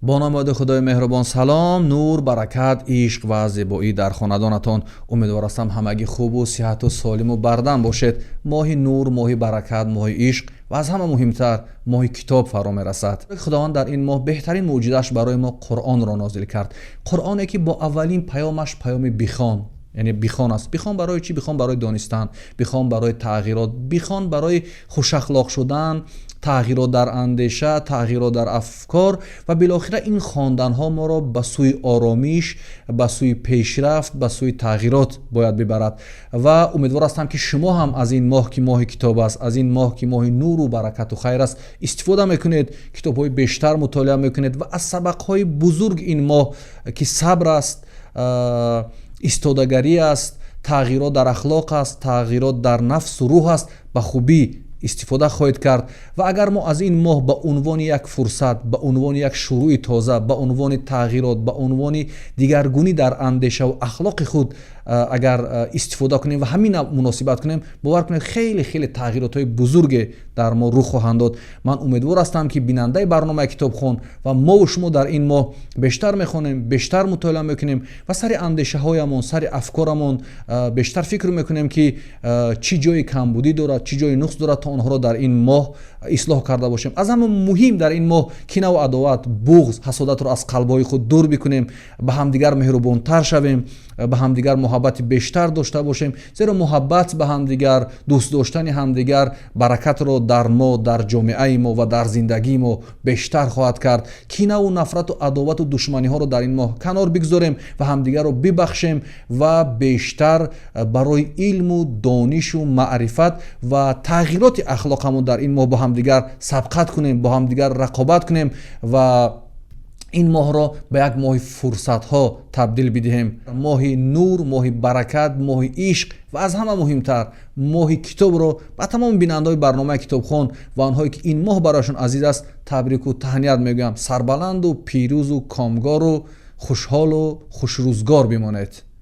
Бо номи Худои меҳрубон. Салом, нур, баракат, ишқ ва зебоӣ дар хонадонатон. Умедвор ҳастам, ҳамагӣ хубу сиҳату солиму бардам бошед. Моҳи нур, моҳи баракат, моҳи ишқ ва аз ҳама муҳимтар, моҳи китоб фаро мерасад. Худованд дар ин моҳ беҳтарин мӯъҷизааш барои мо Қуръонро нозил кард. Қуръоне, ки бо аввалин паёмаш, паёми бихон, яъне бихон аст. Бихон барои чӣ? Бихон барои донистан, бихон барои тағйирот, бихон барои хушахлоқ шудан, тағйирот дар андеша, тағйирот дар афкор. Ва билохира ин хонданҳо моро ба сӯи оромиш, ба сӯи пешрафт, ба сӯи тағйирот бояд бибарад. Ва умедвор ҳастам, ки шумо ҳам аз ин моҳ, ки моҳи китоб аст, аз ин моҳ, ки моҳи нуру баракату хайр аст, истифода мекунед, китобҳои бештар мутолиа мекунед ва аз сабақҳои бузург ин моҳ, ки сабр аст, истодагарӣ аст, тағйирот дар ахлоқ аст, тағйирот дар нафсу рӯҳ аст, ба хубӣ истифода хоҳед кард. Ва агар мо аз ин моҳ ба унвони як фурсат, ба унвони як шурӯи тоза, ба унвони тағйирот, ба унвони дигаргунӣ дар андешаву ахлоқи худ агар истифода кунем ва ҳамин муносибат кунем, бовар кунед, хеле хеле тағйиротҳои бузурге дар мо рух хоҳанд дод. Ман умедвор ҳастам, ки бинандаи барномаи «Китобхон» ва мову шумо дар ин моҳ бештар мехонем, бештар мутолиа мекунем ва сари андешаҳоямон, сари афкорамон бештар фикр мекунем, ки чӣ ҷои камбудӣ дорад, чӣ ҷои нуқс дорад, то онҳоро дар ин моҳ ислоҳ карда бошем. Аз ҳама муҳим, дар ин моҳ кинаву адоват, буғз, ҳасодатро аз қалбҳои худ дур бикунем, ба ҳамдигар меҳрубонтар шавем, ба ҳамдигар муҳаббати бештар дошта бошем, зеро муҳаббат ба ҳамдигар, дӯст доштани ҳамдигар баракатро дар мо, дар ҷомеаи мо ва дар зиндагии мо бештар хоҳад кард. Кинаву нафрату адовату душманиҳоро дар ин моҳ канор бигзорем ва ҳамдигарро бибахшем ва бештар барои илму донишу маърифат ва тағйироти ахлоқамон дар ин моҳ бо ҳамдигар сабқат кунем, бо ҳамдигар рақобат кунем ва ин моҳро ба як моҳи фурсатҳо табдил бидиҳем. Моҳи нур, моҳи баракат, моҳи ишқ ва аз ҳама муҳимтар, моҳи китобро ба тамоми бинандаҳои барномаи «Китобхон» ва онҳое, ки ин моҳ барояшон азиз аст, табрику таҳният мегӯям. Сарбаланду пирӯзу комгору хушҳолу хушрӯзгор бимонед.